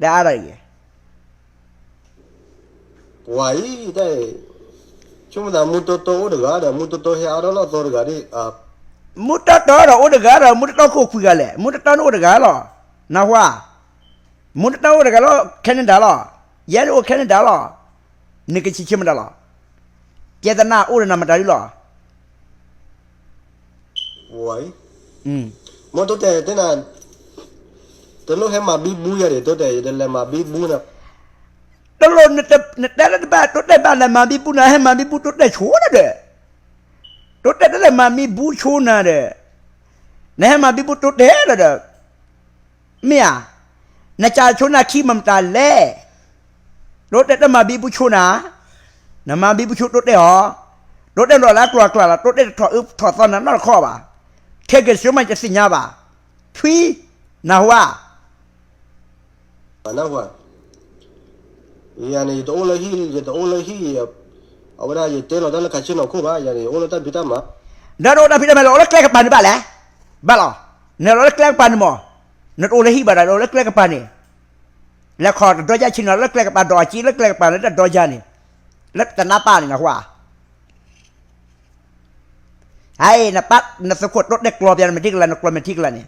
တအါတဂ့ၤ. ဝၤအံၤ, ဆိကမိၣ်သးမူတီတီအိၣ်တဂၤဒီး မူတီတီဟဲအါထီၣ်လီၤသီတဂၤဒၣ်. မူတီတီဒီးအိၣ်တဂၤဒီး မူတီတီကအိၣ်ကွံာ်ဂၤလဲၣ်, မူတီတီန့ၣ်အိၣ်တဂၤလီၤ. နၢ်ဟူဧါ. မူတီတီအိၣ်တဂၤလီၤ Canada လီၤ. ယဲန့ၣ်အိၣ် Canada လီၤ. နကဆံးဆံးမတၤလီၤ. ကဲသနၢ်အိၣ်ဒီးနၤမတၤဒ်လီၤ. ဝၤအံၤ, မ့ၢ်တိတဲာ်တဲနၤ, တလိၣ်ဟဲမၤဘံဘူယၤဒံး တိတဲာ် ယတလဲၤမၤဘံဘူနၤ. တလိၣ်, နတဲလၢတဘၣ် တိတဲာ်ဘၣ်လဲၤမၤဘံဘူနၤ, ဟဲမၤဘံဘူတိတဲာ်ဆိနၤဒီး, တိတဲာ်တလဲၤမၤဘံဘူဆိနၤဒီး, နဟဲမၤဘံဘူတိတဲာ်လီၤဒီး မ့ၢ်ဧါ. နစးဆိနၤခံမၤမတၤလဲၣ်. တိတဲာ်တမၤဘံဘူဆိနၤ, နမၤဘံဘူဆိတိတဲာ်အီၤ, တိတဲာ်လီၤလၢအကျိၤအကျဲလီၤ, တိတဲာ်တထီၣ်အၢထီၣ်သီနၤနီတခီဘၣ်. ခဲက့ၤဆိမးယတသ့ၣ်ညါဘၣ်. ထွံၣ်, နၢ်ဟူဧါ. နၢ်ဟူဧါ. ယၤန့ၣ် ယတအိၣ်လၢဟံၣ်, ယတအိၣ်လၢဟံၣ်, အဝဲဒၣ်ယတဲလီၤတၢ်လၢခးဆ့ၣ်နီၤခိၣ်ဘၣ်, ယၤန့ၣ် ယအိၣ်လၢတၢ်ဖံးတၢ်မၤ. ဒီးတအိၣ်တၢ်ဖံးတၢ်မၤလၢ အိၣ်လၢကျဲကပၤန့ၣ်ဘၣ်လဲၣ်. ဘၣ်လီၤ. နလီၤလၢကျဲကပၤန့ၣ်မး, နတအိၣ်လၢဟံၣ်ဘၣ်ဒီး နအိၣ်လၢကျဲကပၤန့ၣ်, လဲၤခီၣ်တဒီယါဆ့ၣ်နီၤလၢကျဲကပၤ, ဒီးအက့လၢကျဲကပၤလၢတၢ်ဒီယါန့ၣ်, လၢတနၢ်ပၢ်န့ၣ် နၢ်ဟူဧါ. ဟဲ, နပၢ်နသုးခိၣ်တိတဲာ်ကျီပျဲနမ့ၢ်ထံကလၤ, နကျီမ့ၢ်ထံကလၤန့ၣ်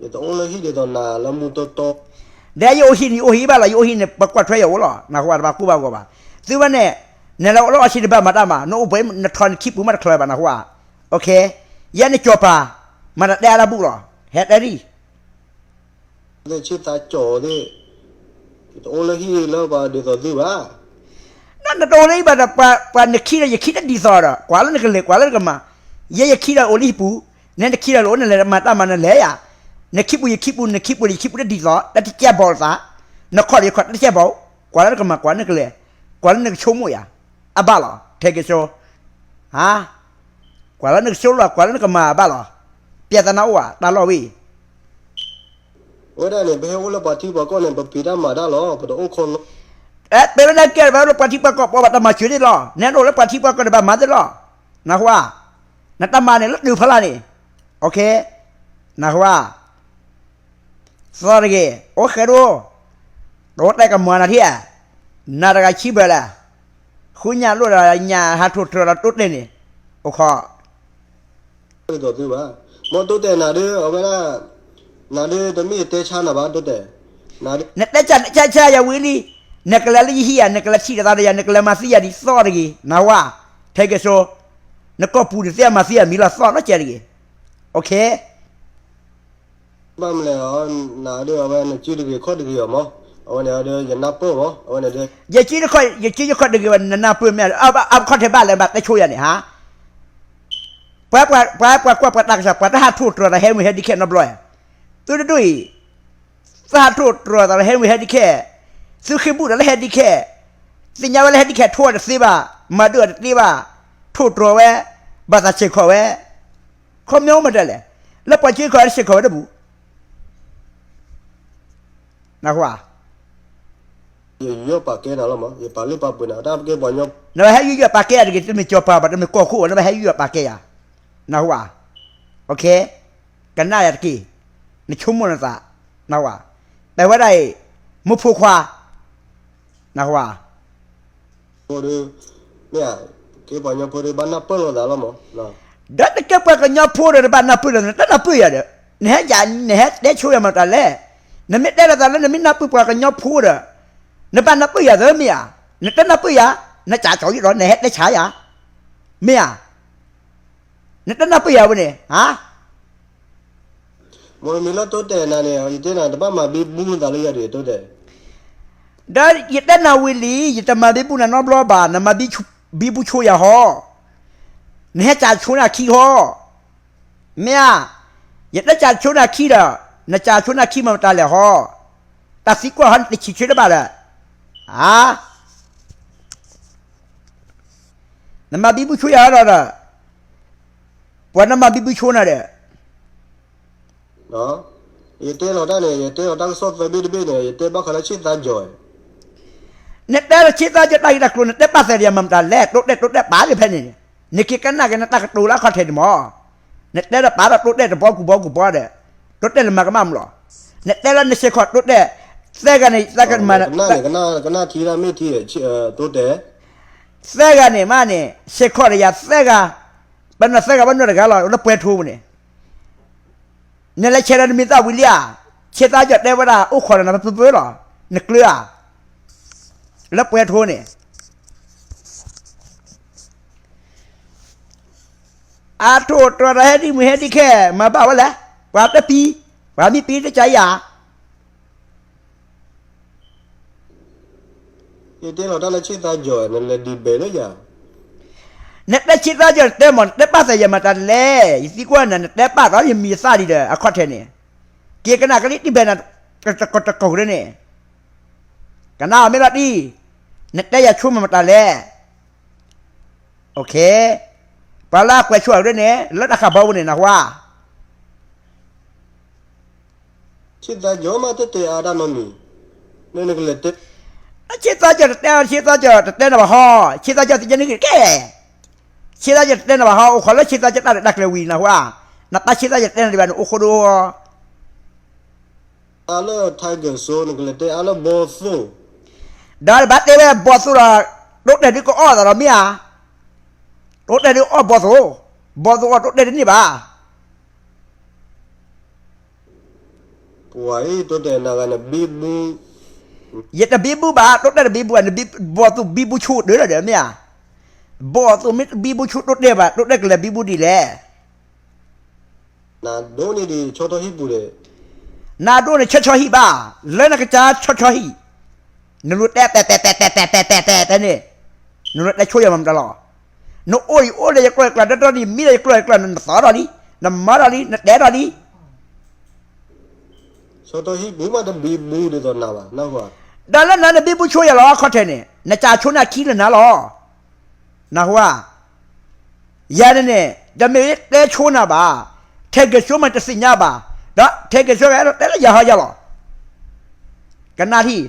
ယတအိၣ်လၢဟံၣ်ဒ်သိးနၤလၢမူတီတီ. ဒီးယအိၣ်ဟံၣ်န့ၣ် ယအိၣ်ဟံၣ်ဘၣ်လီၤ, ယအိၣ်ဟံၣ်န့ၣ် ပှၤကွၢ်ထွဲယအိၣ်လီၤ, နၢ်ဟူဧါ, တဘၣ်ကိၢ်ဘၣ်ဂီၤဘၣ်. သုဝဲန့ၣ်, နလဲၤအိၣ်လၢအီၤဆံးတဘၣ်မၤတၢ်မၤ, နအိၣ်ဘှံး နထီၣ်နခံပူၤမးတချုးဘၣ်, နၢ်ဟူဧါ. ယဲန့ၣ်ကၠီၤပၤ, မၤတၢ်တဲအါတၢ်ဘူၣ်လီၤ, ဟဲတဲဒံး ဆ့သးကၠီၤသ့ၣ်, ယတအိၣ်လၢဟံၣ်လၢပှၤဒ်သိးသုဘၣ်. နတအိၣ်လၢဟံၣ်ဘၣ်ဒီး ပှၤနခံဒီးယခံတဒ်သိးဒီး ကွၢ်လၢနကလဲၤ ကွၢ်လၢနကမၤ, ယဲယခံဒီးအိၣ်လၢဟံၣ်ပူၤ, နတခံဒီးအိၣ်နလဲၤမၤတၢ်မၤနလဲၤယၤ, နခံပူၤယခံပူၤ နခံပူၤယခံပူၤတဒ်သိး တၢ်တကဲဘီၣ်လၢသး, နခီၣ်ဒီးယခီၣ်တၢ်တကဲဘီၣ်, ကွၢ်လၢနကမၤကွၢ်လၢနကလဲၤ, ကွၢ်လၢနကဆိကမိၣ်ယၤ, အဘၣ်လီၤ, ထဲက့ၤဆိ ဟါ, ကွၢ်လၢနကဆိလီၤ ကွၢ်လၢနကမၤဘၣ်လီၤ, ပျဲသနၢ်အိၣ်ဧါ တၢ်လီၢ်ဝဲအံၤ. အဝဲဒၣ်န့ၣ် ပဟဲအိၣ်လၢပှၤထံပှၤကီၢ်န့ၣ် ပဖံးတၢ်မၤတၢ်လီၤ ပတအိၣ်ခိၣ်လီၤ. အဲ ပဝဲဒၣ်ကဲ ပဟဲအိၣ်လၢပှၤထံပှၤကီၢ် ပှၤဘၣ်တၢ်မၤစၢၤန့ၣ်လီၤ, နဟဲအိၣ်လၢပှၤထံပှၤကီၢ်န့ၣ် ဘၣ်မၤသ့လီၤ, နၢ်ဟူဧါ, နတၢ်မၤန့ၣ်လၢဒုးဖီလာ်န့ၣ်, နၢ်ဟူဧါ. သီတဂ့ၤ အိၣ်ဃဲဒိၣ်, တအိၣ်တဲကမၤနၤထံၣ်ဧါ, နၤတဂၤဆံဘၢၣ်လၢ, ဃုညၣ်လိၣ်ဒီးညၣ်ဟးထီၣ်တြီၤလီၤတိတဲာ်န့ၣ်, အိၣ်ခိး ဘၣ်, မ်တိတဲာ်နၤဒုး အဝဲဒၣ်, နၤဒုးတမ့ၢ်တဲဆါနၤဘၣ်တိတဲာ်, နတဲဆါ နတဲဆါယၤဝံၤလံ, နကလဲၤလၢယဟံၣ်ဧါ နကလဲၤထံၣ်လိာ်သးဒီးယၤ နကလဲၤမၤသံယၤဒ်သိးတဂ့ၤ နၢ်ဟူဧါ, ထဲက့ၤဆိ, နကီၢ်ပူၤန့ၣ်သ့ၣ်မၤသံယၤမံၤလီၤသီနီတစဲးတဂ့ၤ, ဘၣ်မနုၤလဲၣ်, နၤဒုးအဝဲနစုတဂ့ၤခီၣ်တဂ့ၤအီၤမး, အဝဲန့ၣ်ဒုးယနၢ်ပၢၢ်မး အဝဲန့ၣ်ဒုး, ယစုတခီၣ် ယစုယခီၣ်တဂ့ၤဘၣ် နနၢ်ပၢၢ်မ့ၢ်, အခီၣ်ထံးဘၣ်လဲၣ် ဘၣ်တဲဆိယၤန့ၣ်ဟါ, ပှၤ ပှၤ ပှၤကွၢ်ပှၤတၢ်ကစီၣ် ပှၤတဟးထီၣ်တြီၤသးဟဲဝ့ၢ်ဟဲဒ်ခဲနီတဘျီဧါ, သုတဒူၣ်အံၤ, သုဟးထီၣ်တြီၤသးလၢဟဲဝ့ၢ်ဟဲဒ်ခဲ, သုဃ့ဘူးတၢ်လၢဟဲဒ်ခဲ, သ့ၣ်ညါဝဲလၢဟဲဒ်ခဲထိၣ်တသ့ဘၣ်, မၤဒုးအီၤတသ့ဘၣ်, ထီၣ်တြီၤဝဲ, ဘၣ်သးဆဲးခီၣ်ဝဲ, ခီမ့ၢ်အိၣ်မတၤလဲၣ်, လၢပှၤစုခီၣ်ဝဲတဆဲးခီၣ်ဝဲတပူၤ နၢ်ဟူဧါ, ယယီၢ်ပာ်ကဲနၤလီၤမး ယပာ်လုၢ်ပာ်ပှ့ၤနၤ တၢ်ကဲပှၤကညီ, နဘၣ်ဟဲယူးယီၣ်ပာ်ကဲယၤတဂ့ၤ တမ့ၢ်ကၠီၤပၤဘၣ် တမ့ၢ်ကီၢ်ခိၣ်ဘၣ် နဘၣ်ဟဲယူးယီၣ်ပာ်ကဲယၤ, နၢ်ဟူဧါ, ကနၣ်ယၤတက့ၢ်, နဆိကမိၣ်နသး, နၢ်ဟူဧါ, ပဝဲဒၣ်အံၤ, မုၢ်ဖိခွါ, နၢ်ဟူဧါ မ့ၢ်ဧါ, ကဲပှၤကညီဖိဒီးဘၣ်နၢ်ပၢၢ်လိာ်သးလီၤမး, ဒီးနကဲပှၤကညီဖိဒီးနဘၣ်နၢ်ပၢၢ်လိာ်သး နတနၢ်ပၢၢ်ယၤဒီး, နဟဲယၤ နဟဲတဲဆိယၤမတၤလဲၣ်, နမ့ၢ်တဲလိာ်သးလၢနမ့ၢ်နၢ်ပၢၢ်ပှၤကညီဖိဒီး, နဘၣ်နၢ်ပၢၢ်ယၤသၢမ့ၢ်ဧါ, နတနၢ်ပၢၢ်ယၤ, နစးကီၤယံၤဒီး နဟဲတဲဆါယၤ, မ့ၢ်ဧါ, နတနၢ်ပၢၢ်ယၤဝဲန့ၣ်, ဟါ မ့ၢ်မ့ၢ်လၢတိတဲာ်နၤန့ၣ် ယတဲနၤတဘၣ်မၤဘံဘူနသးလၢယၤဒုးတိတဲာ်, ဒီးယတဲနၤဝံၤလံ ယတမၤဘံဘူနၤနီတဘျီဘၣ် နမၤဘံဘူဆိယၤဟီ, နဟဲစးဆိနၤခံဟီ, မ့ၢ်ဧါ, ယတဲစးဆိနၤခံဒီး, နစးဆိနၤခံမၤမတၤလဲၣ်ဟီ, တၢ်သံကွၢ်ဟီနတဆံးဆၢတဘၣ်ဒီး, ဧါ နမၤဘံဘူဆိယၤဟီဒီး, ပှၤနမၤဘံဘူဆိနၤဒီး, ယတဲလီၤတၢ်န့ၣ် ယတဲလီၤတၢ်ကစီၣ်သၢဘ့ၣ်တဘ့ၣ်န့ၣ် ယတဲဘၣ်ဃးလၢဆ့သးကၠီၤ, နတဲလီၤဆ့သးကၠီၤတၢ်ဂ့ၢ်တၢ်ကျိၤ နတဲပာ်သးဒီးယၤမၤမတၤလဲၣ် တိတဲာ်တိတဲာ်ပာ်လၢဖဲန့ၣ်, နက့ၤကနၣ်က့ၤနတၢ်ကတိၤလၢအခီၣ်ထံးန့ၣ်မး, နတဲဒီးပာ်ဒီးတိတဲာ်တဘီကူဘီကူဘီဒီး, တိတဲာ်နမၤကမၣ်မလီၤ နတဲလၢနစ့ၢ်ကီးတိတဲာ်, သၢဂၤန့ၣ်, ကနၣ်ထံ, သၢဂၤန့ၣ်မးန့ၣ် စ့ၢ်ကီးဒီးယၤသၢဂၤ, ပနီၢ်သၢဂၤဘၣ်နီၢ်တဂၤလီၤ လၢပှဲၤထိပူၤန့ၣ်, နလဲၤဆဲးဒီးနမံၤသၣ်ဝံၤလံဧါ, ဆ့သးကၠီၣ်တဲဝဲဒၣ် အိၣ်ခိးဒီးနပၢပၢလီၤ, နကျၢၤဧါ, လၢပှဲၤထိန့ၣ် အါထိၣ်တြီၤဒီးဟဲဒ်မုၢ်ဟဲဒ်ခဲ, မၤဘၣ်ဝဲလဲၣ်, ပှၤတပံ, ပှၤမ့ၢ်ပံတကယၤ, ယတဲလီၤတၢ်လၢဆ့သးကၠီၣ် နလဲၤဒံးဘဲလၢယၤ, နတဲဆ့သးကၠီၣ်တဲမး နတဲပာ်သးယဲမတၤလဲၣ်, ယသံကွၢ်နၤ နတဲပာ်ဒီးယမံၤသၣ်ဒံးဒီး အခီၣ်ထံးန့ၣ်, က့ၤကနၣ်ကလံတံၢ်ဘဲနၤ, တကိးတကိးန့ၣ်, ကနၣ်အီၤမ့ၢ်လီၤတံၢ်, နတဲယၤဆိမးမတၤလဲၣ် ပှၤလၢအကွဲးဆိအီၤဒ်န့ၣ် လၢတၢ်ဃးဘီပူၤန့ၣ် နဟူဧါ, ဆ့သးကၠီၣ်မးတတဲအါတၢ်နီတမံၤ, နကလဲၤတဲ, ဆ့သးကၠီၣ်တတဲ, ဆ့သးကၠီၣ်တတဲနၤဘၣ်ဟီ, ဆ့သးကၠီၣ်သ့ၣ်ညါန့ၣ်ကဲ, ဆ့သးကၠီၣ်တတဲနၤဘၣ်ဟီ, အိၣ်ခိးလၢဆ့သးကၠီၣ်တၢ်ရဲၣ်တၢ်ကျဲၤဝံၤ နဟူဧါ, နပၢ်ဆ့သးကၠီၣ်တတဲနၤဒံးဘၣ် နအိၣ်ဃိဒိ အါလၢ Tiger Show နကလဲၤတဲအါလၢဘီၣ်သိၣ်, ဒီးတဘၣ်တဲဝဲဘီၣ်သိၣ်ဒီး, တိတဲာ်ဒုးကအီၣ်သးဒီးမ့ၢ်ဧါ, တိတဲာ်ဒုးအီၣ်ဘီၣ်သိၣ်, ဘီၣ်သိၣ်အီၣ်တိတဲာ်ဒုးန့ၣ်ဘၣ်, ပှၤအံၤတိတဲာ်နဂၤနဘံဘူ, ယတဘံဘူဘၣ်, တိတဲာ်တဘံဘူဘၣ်, ဘီၣ်သိၣ်ဘံဘူဆိတၢၢ်လီၤဒီးမ့ၢ်ဧါ, ဘီၣ်သိၣ်မ့ၢ်တဘံဘူဆိတိတဲာ်ဘၣ် တိတဲာ်ကလဲၤဘံဘူဒ်လဲၣ် နဒိးန့ၣ်ဒ်ဆီထီဟံၣ်ပူၤဒီး, နဒိးန့ၣ်ဆီဆီဟံၣ်ဘၣ်, လၢနကစၢ်ဆီဆီဟံၣ်, နလိၤတဲတဲတဲတဲတဲတဲတဲန့ၣ်, နလိၤတဲဆိယၤမတၤလီၤ, နအိၣ်ယအိၣ်ဒီးယကျိာ်ယကျၢ် ဒီးဒီးနမံဒီးယကျိာ်ယကျၢ် နသီဒီးလံ, နမၤဒီးလံ နတဲဒီးလံ ဆီထီဟံၣ်ပူၤမးတဘံဘူဒ်သိးနၤဘၣ်, နဟူဧါ, ဒီးလၢနၤနဘံဘူဆိယၤလီၤ အခီၣ်ထံးန့ၣ် နကးဆိန့ၢ်အခံလၢနၤလီၤ, နဟူဧါ, ယၤန့ၣ်န့ၣ် တမ့ၢ်တဲဆိနၤဘၣ်, ထဲကဆိမးတသ့ၣ်ညါဘၣ်, ဒီးထဲကဆိဝဲဒီးတဲလၢယၤဟီယၤလီၤ, ကနၣ်ထံၣ်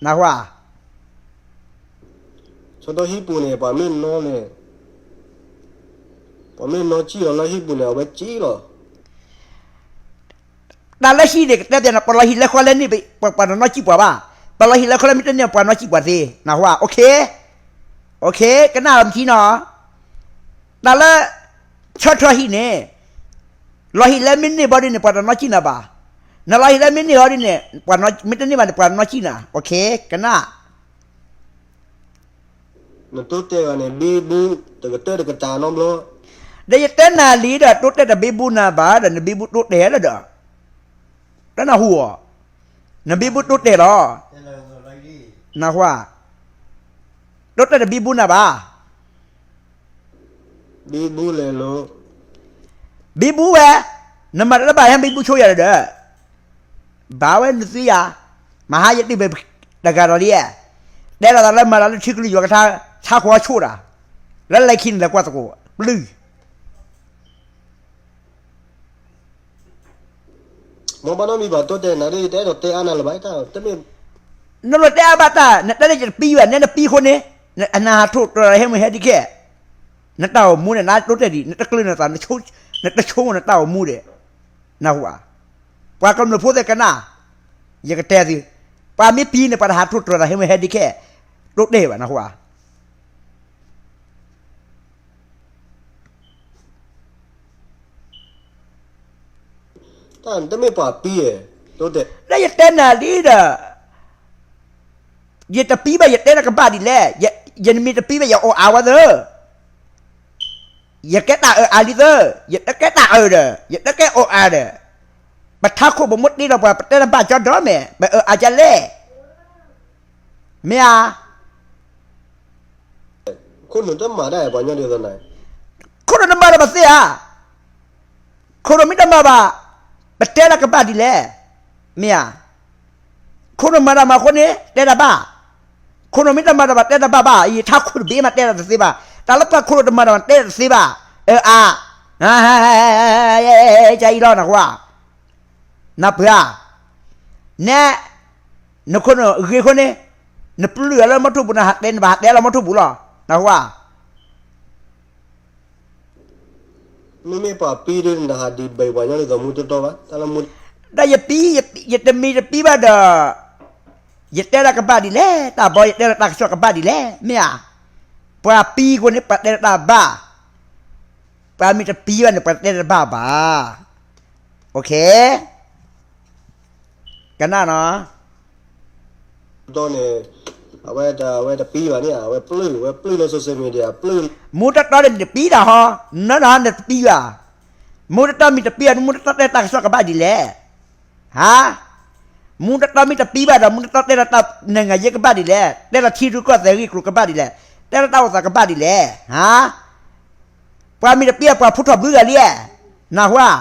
နဟူဧါ, ဆီထီဟံၣ်ပူၤန့ၣ် ပှၤမ့ၢ်နီၢ်န့ၣ်, ပှၤမ့ၢ်နီၢ်စံၣ်လီၤလၢဟံၣ်ပူၤန့ၣ် အဝဲစံၣ်လီၤ တၢ်လၢဟံၣ်န့ၣ် ကတဲပျးန့ၣ် ပှၤလီၤဟံၣ်လဲၤခီလဲန့ၣ် ပှၤတနီၢ်စံၣ်ပှၤဘၣ်, ပှၤလီၤဟံၣ်လဲၤခီလဲမ့ၢ်တန့ၢ် ပှၤနီၢ်စံၣ်ပှၤသ့, နဟူဧါ, အိၣ်ခ့, အိၣ်ခ့ ကနၣ်လီၤမထံနီၤ, တၢ်လၢ ဆီထီဟံၣ်န့ၣ်, လီၤဟံၣ်လဲမ့ၢ်န့ၢ်ဘီဒ်န့ၣ် ပှၤတနီၢ်စံၣ်နၤဘၣ်, နလီၤဟံၣ်လဲမ့ၢ်န့ၢ်အီၤဒ်န့ၣ် မ့ၢ်တန့ၢ်ဘၣ်န့ၣ် ပှၤနီၢ်စံၣ်နၤ, အိၣ်ခ့ ကနၣ် နတိတဲာ်ဂၤန့ၣ် ဘံဘူ တကတၢၢ်တကတၢၢ်နီတဘျီ, ဒီးယတဲနၤလံဒီး တိတဲာ်တဘံဘူနၤဘၣ်ဒီး နဘံဘူတိတဲာ်လီၤဒီး, တနၢ်ဟူဧါ, နဘံဘူတိတဲာ်လီၤ, နဟူဧါ, တိတဲာ်တဘံဘူနၤဘၣ်, ဘံဘူလဲၤလိၤ, ဘံဘူဝဲ, နမၤတၢ်လၢဘၣ်ဟဲဘံဘူဆိယၤဒီး ဘၣ်ဝဲနသုယၤ, မဟါယတုၤဖဲတဂၤဒီးလံ, တဲလီၤသးလၢမၤတၢ်လၢထံကလုာ်ယွၤကထါ, ထါဃီဆိတၢ်, လၢလၢခံန့ၣ်လဲၤကွၢ်သကိး, ပျုၢ် မ်ဘၣ်နီတမံၤဘၣ် တိတဲာ်နၤဒီး ယတအဲၣ်ဒိးတဲအါနၤလၢၤဘၣ်, တမ့ၢ်, နလိၤတဲအါဘၣ်တၢ်, နတဲလၢယတပံဘၣ်, နဲနပံဃိန့ၣ်, နဟးထီၣ်တြီၤဟဲမုၢ်ဟဲဒ်ခဲ, နတၢ်အိၣ်မူန့ၣ် နတိတဲာ်ဒံး, နတကျၢၤနသး, နတဆိကမိၣ်နတၢ်အိၣ်မူဒီး, နဟူဧါ, ပှၤကမျၢၢ်ဖိသ့ၣ်ကနၣ်, ယကတဲသု, ပှၤမ့ၢ်ပံန့ၣ် ပှၤတဟးထီၣ်တြီၤသးဟဲမုၢ်ဟဲဒ်ခဲ, တိတဲာ်ဘၣ် နဟူဧါ တမ့ၢ်ပှၤပံ, လၢယတဲနၤလံဒီး, ယတပံဘၣ် ယတဲနၤကဘၣ်ဒ်လဲၣ်, ယနမ့ၢ်တပံဘၣ် ယအိၣ်အါဝဲသၢ, ယကဲတၢ်အၢအါလံသၢ, ယတကဲတၢ်အၢဒီး ယတကဲအိၣ်အါဒီး, ပထးခိၣ်ပမိၢ်တ့ဒီးပှၤ ပတဲတဘၣ်ကၠီဒီးမဲာ် ပအၢအါကလဲၣ်, မ့ၢ်ဧါ ခိၣ်နူာ်တမၤတၢ်ပှၤညီဒ်သိးနၤ, ခိၣ်နူာ်တမၤဒီးပသ့ဧါ, ခိၣ်နူာ်မ့ၢ်တမၤဘၣ်, ပတဲလၢကဘၣ်ဒ်လဲၣ်, မ့ၢ်ဧါ, ခိၣ်နူာ်မၤတၢ်မၤအဃိန့ၣ် တဲတၢ်ဘၣ်, ခိၣ်နူာ်မ့ၢ်တမၤတၢ်ဘၣ် တဲတၢ်ဘၣ်ဘၣ်, ယထးခိၣ်တဘ့ၣ်မးတဲတၢ်တသ့ဘၣ်, တၢ်လၢပှၤခိၣ်နူာ်တမၤတၢ်ဘၣ် တဲတၢ်တသ့ဘၣ်, အၢအါ, ကအံၤလီၤနကွၢ် နပှၤ, နဲ, နခိၣ်နူာ်ဂ့ၤအဃိန့ၣ်, နပျုၢ်အလၢမီထိၣ်ပူၤ နဟးတဲ နဘၣ်ဟးတဲလၢမီထိၣ်ပူၤလီၤ, နကွၢ်, မ့မ့ၢ်ပှၤပံဒ်နဟးဒံးဘၣ်ပှၤညီဒ်သိးမူတတီဘၣ်, တၢ်လၢမူ ဒီးယပံ, ယတမ့ၢ်တပံဘၣ်ဒီး, ယတဲလၢကဘၣ်ဒ်လဲၣ်, တၢ်ဘီယတဲလၢတၢ်ကစီၣ်ကဘၣ်ဒ်လဲၣ်, မ့ၢ်ဧါ. ပှၤပံအဃိန့ၣ် ပှၤတဲလၢတၢ်ဘၣ်, ပှၤမ့ၢ်တပံဘၣ်န့ၣ် ပှၤတဲလၢတဘၣ်ဘၣ်. ကနၣ်နီၤ ဒီးန့ၣ်, အဝဲ, အဝဲတပံဘၣ်န့ၣ် အဝဲပျုၢ်, အဝဲပျုၢ်လၢ social media ပျုၢ်. မူတတီဒီးနတပံတၢ်ဟီ, နနတပံဘၣ်. မူတတီမ့ၢ်တပံဘၣ်န့ၣ် မူတတီတဲတၢ်ကစီၣ်ကဘၣ်ဒ်လဲၣ်. ဟါ, မူတတီမ့ၢ်တပံဘၣ်ဒီး မူတတီတဲလီၤတၢ်နၢ်ငါယဲကဘၣ်ဒ်လဲၣ်, တဲလီၤထံရူၢ်ကီၢ်သဲးဂ့ၢ်ကျိၤကဘၣ်ဒ်လဲၣ်, တဲလီၤတၢ်အိၣ်သးကဘၣ်ဒ်လဲၣ်, ဟါ. ပှၤမ့ၢ်တပံအပှၤဖိထီၣ်ဘုဂၤလံ, နၢ်ဟူဧါ.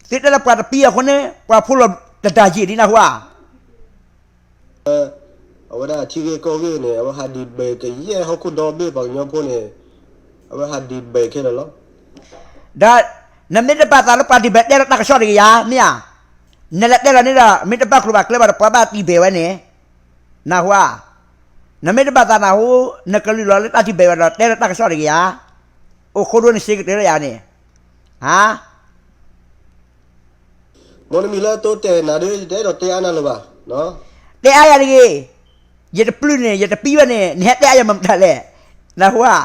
သုတဲလၢပှၤတပံအဃိန့ၣ် ပှၤဖိလီၤတဒါယံာ်လံ နၢ်ဟူဧါ. အဝဲဒၣ်ထံဂ့ၢ်ကီၢ်ဂ့ၢ်န့ၣ် အဝဲဟးဒံးဘဲကယဲၢ်ဟီၣ်ခိၣ်ဒီဘ့ၣ်ပှၤကညီဖိန့ၣ်, အဝဲဟးဒံးဘဲခဲလၢာ်လီၤ. ဒီးနမ့ၢ်တဘၣ်သးလၢပှၤဒံးဘဲ တဲလီၤတၢ်ကစီၣ်တဂ့ၤဧါ, မ့ၢ်ဧါ. နလဲၤတဲလီၤန့ၣ်ဒီး မ့ၢ်တဘၣ်ကျိၤဘၣ်ကျဲဘၣ်ဒီး ပှၤဘၣ်ဒံးဘဲဝဲန့ၣ်, နၢ်ဟူဧါ. နမ့ၢ်တဘၣ်သးနၢ်ဟူ, နကလုၢ်လီၤလၢတၢ်ဒံးဘဲဝဲဒီး တဲလီၤတၢ်ကစီၣ်တဂ့ၤဧါ. အိၣ်ဃိဒိနစ့ကတၢၢ်လၢယၤန့ၣ်, ဟါ. မ်နမံၤလၢတိတဲာ်နၤဒီး ယတအဲၣ်ဒိးတဲအါနၤလၢၤဘၣ်. တဲအါယၤတဂ့ၤ. ယတပျုၢ်န့ၣ် ယတပံဘၣ်န့ၣ် နဟဲတဲအါယၤမတၤလဲၣ်, နၢ်ဟူဧါ.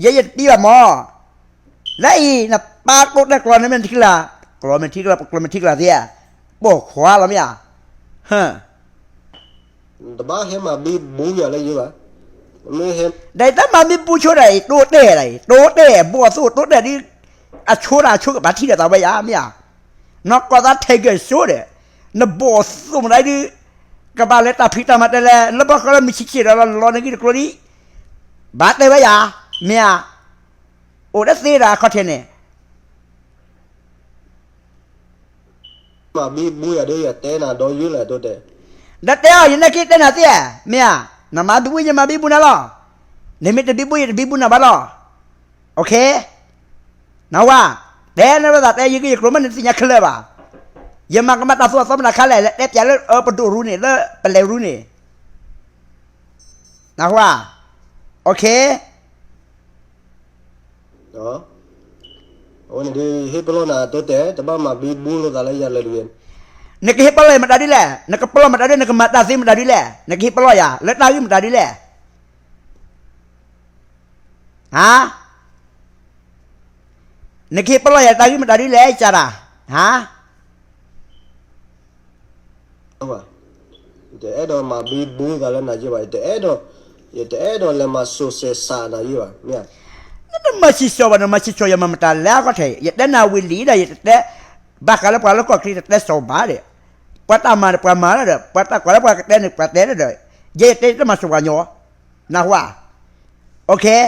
ယဲယတပံဘၣ်မၢ်. လၢအံၤ နပၢ်တိတဲာ်ကျီန့ၣ်မ့ၢ်ထံကလၤ, ကျီမ့ၢ်ထံကလၤ, ကျီမ့ၢ်ထံကလၤသ့ဧါ, ပိာ်ခွါလီၤမ့ၢ်ဧါ. တဘၣ်ဟဲမၤဘံဘူယၤလၢယဘၣ်. ဒီးတၢ်မၤဘံဘူဆိဒီး တိတဲာ်ဒၣ်အံၤ, တိတဲာ်, ဘီၣ်သိၣ်တိတဲာ်ဒ်, အဆိဒၣ်အဆိကဘၣ်ထံၣ်ဒီးသးဝဲယၤ မ့ၢ်ဧါ. နီၢ်ကီၢ်သး Tiger Show ဒီး, နဘီၣ်သိၣ်မတၤဒ်, ကဘၣ်လၢတၢ်ဖံးတၢ်မၤတဲလဲၣ်, လၢဘီဃီလၢမုၢ်ဆံးဆံးဒီးလီၤနဂံၢ်တကျိၤဒ်, ဘၣ်တဲဝဲယၤ, မ့ၢ်ဧါ. အိၣ်ဒၣ်သ့ဒီးအခီၣ်ထံးန့ၣ် မၤဘံဘူယၤဒီး ယတဲနၤဒီးယုၢ်လၢတိတဲာ်. ဒီးတဲအီၤ ယနာ်က့ၤတဲနၤသ့, မ့ၢ်ဧါ, နမၤဘံဘူယမၤဘံဘူနၤလီၤ. နမ့ၢ်တဘံဘူယတဘံဘူနၤဘၣ်လီၤ. နၢ်ဟူဧါ, တဲနၤဘၣ်သးတဲယဂ့ၢ်ယကျိၤမ့ၢ်နသ့ၣ်ညါခဲလၢာ်ဘၣ်. ယမၤကမၣ်တၢ်သိၣ်အသီမတၤခါလဲၣ် လၢတဲပၠးလၢအပဒိၣ်ရူန့ၣ် လၢပလဲၤရူန့ၣ် နၢ်ဟူဧါ, အဝဲန့ၣ်ဒ် ဟ့ၣ်ပလီၢ်နၤတိတဲာ် တဘၣ်မၤဘံဘူလိာ်သးလၢယၤလၢၤတဂ့ၤ. နကဟ့ၣ်ပလီၢ်ယၤမတၤဒ်လဲၣ်, နကပလီၢ်မတၤဒ်လဲၣ်, နကမၤတၢ်သ့မတၤဒ်လဲၣ်, နကဟ့ၣ်ပလီၢ်ယၤ လၢတၢ်ဂ့ၢ်မတၤဒ်လဲၣ်. ဟါ, နကဟ့ၣ်ပလီၢ်ယၤတၢ်ဂ့ၢ်မတၤဒ်လဲၣ် ကၢ်တၢ်, ဟါ. ယတအဲၣ်ဒိးမၤဘံဘူသးလၢနၤယဲဘၣ်, ယတအဲၣ်ဒိး, ယတအဲၣ်ဒိးလဲၤမၤစိၤစဲးစးနၤယဲဘၣ်, မ့ၢ်ဧါ. နတမၤဆံးစိၤဘၣ်, နမၤဆံးစိၤယမၤမတၤလဲၣ်အခီၣ်ထံး, ယတဲနၤဝံၤလံဒီး ယတတဲ, ဘၣ်ဃးလၢပှၤလၢကီၢ်ချံတတဲစိၤဘၣ်ဒီး, ပှၤတၢ်မၤဒီးပှၤမၤလီၤဒီး ပှၤတၢ်ကွၢ်လၢပှၤကတဲန့ၣ် ပှၤတဲလီၤဒီး, ယဲယတဲတမၤစိၤပှၤကညီ, နၢ်ဟူဧါ, အိၣ်ခ့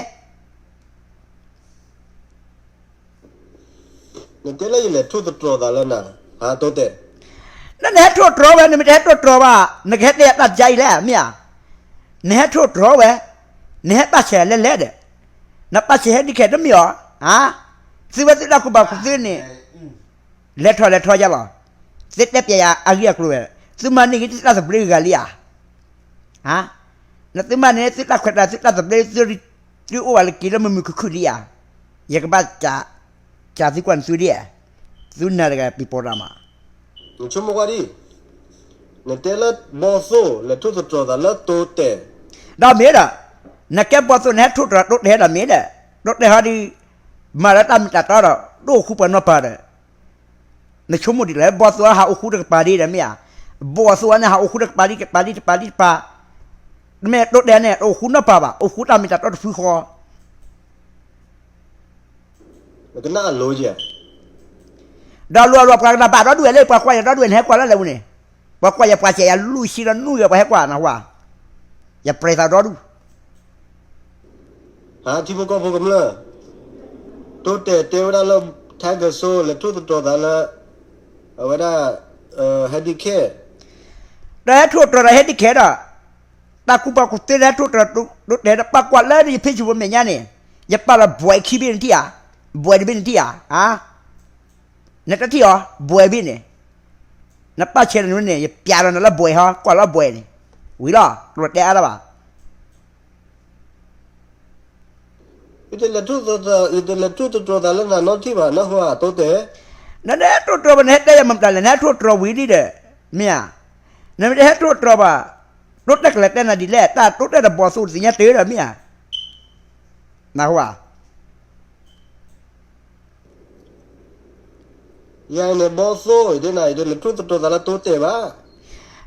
နတဲလၢယလဲၤထိၣ်သတြီၤသးလၢနၤ, ဟါတိတဲာ်. နနဟဲထိၣ်သတြီၤဝဲ, နမ့ၢ်တဟဲထိၣ်သတြီၤဘၣ် နကဟဲတဲယၤတၢ်တခါအံၤလဲၣ် မ့ၢ်ဧါ. နဟဲထိၣ်သတြီၤဝဲ, နဟဲပာ်ဆဲးလဲၤလဲၣ်ဒီး, နပာ်ဆဲးဟဲဒ်ခဲတမ့ၢ်အီၤ, ဟါ. သုဝဲသုတၢ်ကူၣ်ဘၣ်ကူၣ်သ့န့ၣ် လဲၤထီၣ်လဲၤထီယါလီၤ. သုတဲပျဲယၤအဂ့ၢ်အကျိၤဝဲ, သုမၤန့ၢ်ဂ့ၤသုတၢ်သဘျ့ဂၤလံဧါ. ဟါ, နသုမၤန့ၢ်သုတၢ်ခွဲးတၢ် သုတၢ်သဘျ့ သုအိၣ်ဘၣ်လၢက့ၤလၢမုာ်မုာ်ခုၣ်ခုၣ်လံဧါ. ယကဘၣ်စံးသုကွၢ်န့ၣ်သုဒ်, သုနၤတဂၤပံၤပိာ်တၢ်မး, နဆိကမိၣ်ကွၢ်ဒ်, နတဲလၢဘီၣ်သိၣ်လဲၤထိၣ်သတြီၤသးလၢတိတဲာ်, ဒီးမ့ၢ်ဒီး, နကဲဘီၣ်သိၣ်နဟဲထိၣ်သတြီၤတိတဲာ်ဒီးမ့ၢ်ဒီး, တိတဲာ်ဟီဒ်, မၤလၢတၢ်မ့ၢ်တၢ်တီဒီး တအိၣ်ဃူပှၤနီတပၤဒီး နဆိကမိၣ်ဒ်လဲၣ်, ဘီၣ်သိၣ်ဟးအိၣ်ဃူတကပၤဒ်ဒီးမ့ၢ်ဧါ, ဘီၣ်သိၣ်န့ၣ် ဟးအိၣ်ဃူတကပၤဒ်တပၤဒ်တပၤဒ်တပၤ, တမ့ၢ်တိတဲာ်န့ၣ် တအိၣ်ဃူနီတပၤဘၣ်, အိၣ်ဃူတၢ်မ့ၢ်တၢ်တီတဖုဃီ, ကနၣ်အလိၤယဲ, ဒီးလိၤအလိၤပှၤကနၣ်ဘၣ်ဒီဒူၣ်ဝဲလၢ ပှၤကွၢ်ယၤဒီဒူၣ်ဝဲ နဟဲကွၢ်လၢလဲၣ်ဝဲန့ၣ်, ပှၤကွၢ်ယၤပှၤစဲးယၤလွံၢ်ဆံဒီးနွံဂၤပှၤဟဲကွၢ်နၢ်ဟူဧါ, ယပြဲးသးဒီဒူၣ် ဟါ, ထံဖိကီၢ်ဖိကမျၢၢ်, တိတဲာ်တဲဝဲဒၣ်လၢ Tiger Show လဲၤထိၣ်သတြီၤသးလၢ, အဝဲဒၣ်, ဟဲဒ်ခဲ, ဒီးဟဲထိၣ်သတြီၤဒီးဟဲဒ်ခဲဒီး, တၢ်ကူၣ်ဘၣ်ကူၣ်သ့လၢဟဲထိၣ်သတြီၤတိတဲာ်ဒီး ပှၤကွၢ်လၢန Facebook မဲာ်ညါန့ၣ်, ယပာ်လီၤဘှဲးခံဘ့ၣ်နထံၣ်ဧါ, ဘှဲးတဘ့ၣ်နထံၣ်ဧါ, ဟါ, နတထံၣ်အီၤ ဘှဲးဘ့ၣ်န့ၣ်, နပာ်ဆဲးလီၤန့ၣ် ယပျးလီၤနၤလၢဘှဲးဟီ ကွၢ်လီၤဘှဲးန့ၣ်, ဝံၤလီၤ ကျိၤတဲအါလၢၤဘၣ် ယတလဲၤထူၣ်သတြီၤသးလၢနၤနီတထံၣ်ဘၣ် နၢ်ဟူဧါ တိတဲာ်. နတဟဲထိၣ်တြီၤဘၣ် နဟဲတဲယၤမတၤလဲၣ်, နဟဲထိၣ်တြီၤဝံၤဒ်ဒီး, မ့ၢ်ဧါ. နမ့ၢ်တဟဲထိၣ်တြီၤဘၣ်, တိတဲာ်ကလဲၤတဲနၤဒ်လဲၣ်, တၢ်တိတဲာ်ဒီးဘီၣ်သိၣ်သ့ၣ်ညါတ့ၢ်ဒီး မ့ၢ်ဧါ. နၢ်ဟူဧါ. ယၤန့ၣ်ဘီၣ်သိၣ် ဒ်နၤအံၤဒ် နထိၣ်သတြီၤသးလၢတိတဲာ်ဘၣ်.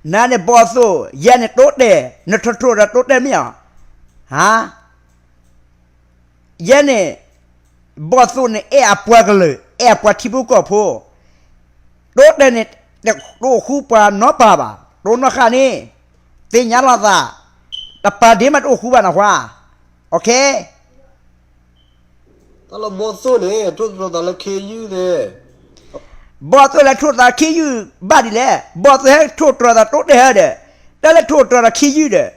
နၤန့ၣ်ဘီၣ်သိၣ်, ယဲန့ၣ်တိတဲာ်, နထိၣ်တြီၤဒီးတိတဲာ်မ့ၢ်ဧါ. ဟါ, ယဲန့ၣ်, ဘီၣ်သိၣ်န့ၣ်အဲၣ်အပှၤကလုာ်, အဲၣ်အပှၤထံဖိကီၢ်ဖိ, တိတဲာ်န့ၣ်, တအိၣ်ဃူပှၤနီတပၤဘၣ်, တိၢ်နီၣ်ဃာ်န့ၣ်, သ့ၣ်ညါလီၤသး, တပၤဒ့မးတအိၣ်ဃူဘၣ်နၢ်ဟူဧါ. တၢ်လၢဘီၣ်သိၣ်န့ၣ် ထိၣ်သတြီၤသးလၢခ့ယုၢ်သ့ၣ်, ဘီၣ်သိၣ်လဲၤထိၣ်သးခ့ယုၢ်ဘၣ်ဒ်လဲၣ်, ဘီၣ်သိၣ်ဟဲထိၣ်တြီၤသးတိတဲာ်ဟဲဒီး, တၢ်လဲၤထိၣ်တြီၤဒီးခ့ယုၢ်ဒီး,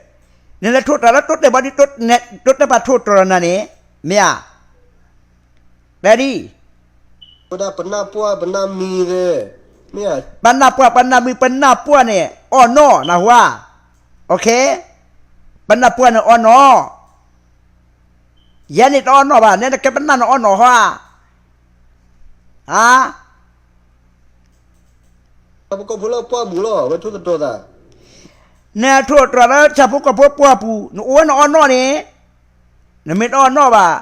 နလဲၤထိၣ်တြီၤလၢတိတဲာ်ဘၣ်ဒ်, တိတဲာ်ပာ်ထိၣ်တြီၤနၤန့ၣ်, မ့ၢ်ဧါ. တဲဒ် ပနၢ်ပှၢ်ပနၢ်မံၤသ့ၣ်, မ့ၢ်ဧါ, ပနၢ်ပှၢ်ပနၢ်မံၤ ပနၢ်ပှၢ်န့ၣ် အီၣ်နီၣ်နၢ်ဟူဧါ. ပနၢ်ပှၢ်န့ၣ်အီၣ်နီၣ်, ယဲန့ၣ်တအီၣ်နီၣ်ဘၣ်, နဲနကဲပနၢ်န့ၣ်အီၣ်နီၣ်ဟီဧါ. ဟါ ဆၣ်ဖိကီၢ်ဖိလၢပှၢ်ပူၤလီၤ ဝဲထိၣ်သတြီၤသး, နထိၣ်တြီၤလၢဆၣ်ဖိကီၢ်ဖိပှၢ်ပူၤ နအိၣ်ဝဲနအီၣ်နီၣ်န့ၣ်, နမ့ၢ်တအီၣ်နီၣ်ဘၣ်,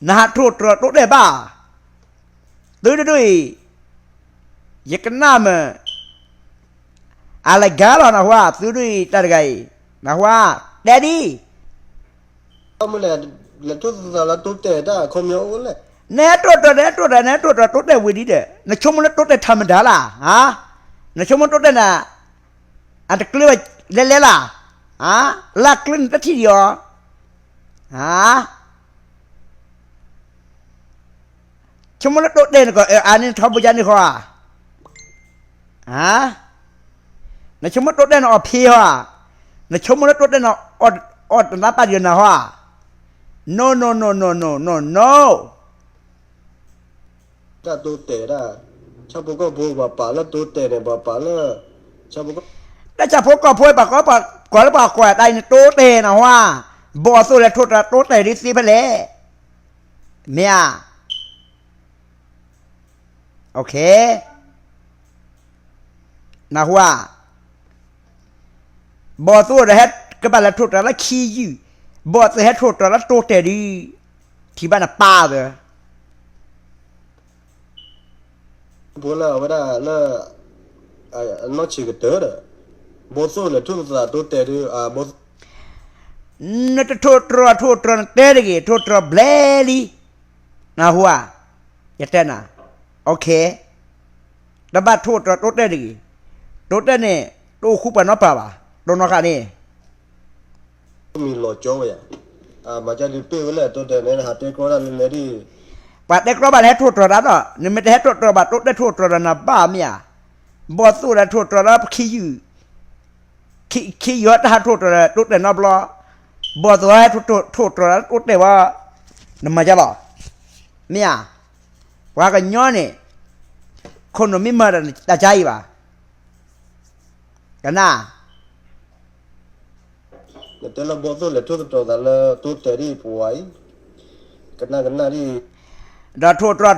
နဟးထိၣ်တြီၤတိတဲာ်ဘၣ်. သုတဒူၣ်အံၤ, ယကနၣ်မ့ၢ် အလဲၤဂၤလီၤနၢ်ဟူဧါ, သုဒူၣ်အံၤတၢ်တဂၤအံၤ, နၢ်ဟူဧါ, တဲဒ် လဲၤထိၣ်သတြီၤလၢတိတဲာ်တၢ်ခီပညီအိၣ်လဲၣ်, နဟဲထိၣ်တြီၤ နဟဲထိၣ်တြီၤ နဟဲထိၣ်တြီၤတိတဲာ်ဝံၤဒ်ဒီး နဆိကမိၣ်လၢတိတဲာ်ထးမတၤလၢ်, နဆိကမိၣ်တိတဲာ်န့ၣ် အတကျၢၤဘၣ်လဲၤလဲၤလၢ်, လၢ်ကျၢၤန့ၣ်တထံၣ်ဒံးအီၤ, ဆိကမိၣ်လၢတိတဲာ်န့ၣ်ကီး အန့ၣ်ထီဘိယါန့ၣ်ဃီဧါ, နဆိကမိၣ်တိတဲာ်န့ၣ်အီၣ်ဖံးဟီဧါ, နဆိကမိၣ်လၢတိတဲာ်န့ၣ် အီၣ်တနါပၢ်ဒံးနၤဟီဧါ, no no no no no no no. တၢ်တိတဲာ်ဒၣ်, ဆၣ်ဖိကီၢ်ဖိပှၤပာ်လၢတိတဲာ်န့ၣ် ပှၤပာ်လၢ, တၢ်ဆၣ်ဖိကီၢ်ဖိပှၤကိးလၢပှၤကွၢ်တၢ်အံၤန့ၣ်တိတဲာ်နၢ်ဟူဧါ, ဘီၣ်သိၣ်လဲၤထိၣ်တြီၤတိတဲာ်ဒ်သ့ဖဲလဲၣ်, မ့ၢ်ဧါ. နၢ်ဟူဧါ, ဘီၣ်သိၣ်ဒီးဟဲကဘၣ်လဲၤထိၣ်တြီၤလၢခ့ယုၢ်, ဘီၣ်သိၣ်ဟဲထိၣ်တြီၤလၢတိတဲာ်ဒ်, ထံၣ်ဘၣ်နပၢ်သၢ ဖိလၢအဝဲဒၣ်လၢ အနီၢ်ဆံးကတၢၢ်ဒီး, ဘီၣ်သိၣ်လဲၤထိၣ်သတြီၤတိတဲာ်ဒ်, နတထိၣ်တြီၤ ထိၣ်တြီၤနတဲတဂ့ၤ, ထိၣ်တြီၤဘျဲလံ, နၢ်ဟူဧါ, ယတဲနၤ, တဘၣ်ထိၣ်တြီၤတိတဲာ်တဂ့ၤ, တိတဲာ်န့ၣ် တအိၣ်ဃူပှၤနီတပၤဘၣ်, တိၢ်နီၣ်ဃာ်န့ၣ် မံၤလီၤကၠီဝဲယၤ, မၤကဒုးပ့ၢ်ဝဲလဲၣ် တိတဲာ်န့ၣ် နဟးတဲကြီတၢ်လဲၤလဲၤဒ်, ပှၤတဲကြီဘၣ်နဟဲထိၣ်တြီၤတၢ်ဒီး နမ့ၢ်တဟဲထိၣ်တြီၤဘၣ် တိတဲာ်ထိၣ်တြီၤဒီးနၤဘၣ်မ့ၢ်ဧါ, ဘီၣ်သိၣ်ဒီးထိၣ်တြီၤလၢပခ့ယုၢ်, ခ့ယုၢ်ဟဲတဟးထိၣ်တြီၤဒီးတိတဲာ်နီတဘျီ, ဘီၣ်သိၣ်ဟဲထိၣ်တြီၤလၢတိတဲာ်ဝဲ, နမၤယါလီၤ, မ့ၢ်ဧါ, ပှၤကညီန့ၣ်, ခိၣ်နူာ်မ့ၢ်မၤဒီးတၢ်ကါအံၤဘၣ် ကနၣ်, နတဲလၢဘီၣ်သိၣ်လဲၤထိၣ်သတြီၤသးလၢတိတဲာ်ဒ် ပဝဲအံၤ, ကနၣ်ကနၣ်ဒ်, ဒီးထိၣ်တြီၤ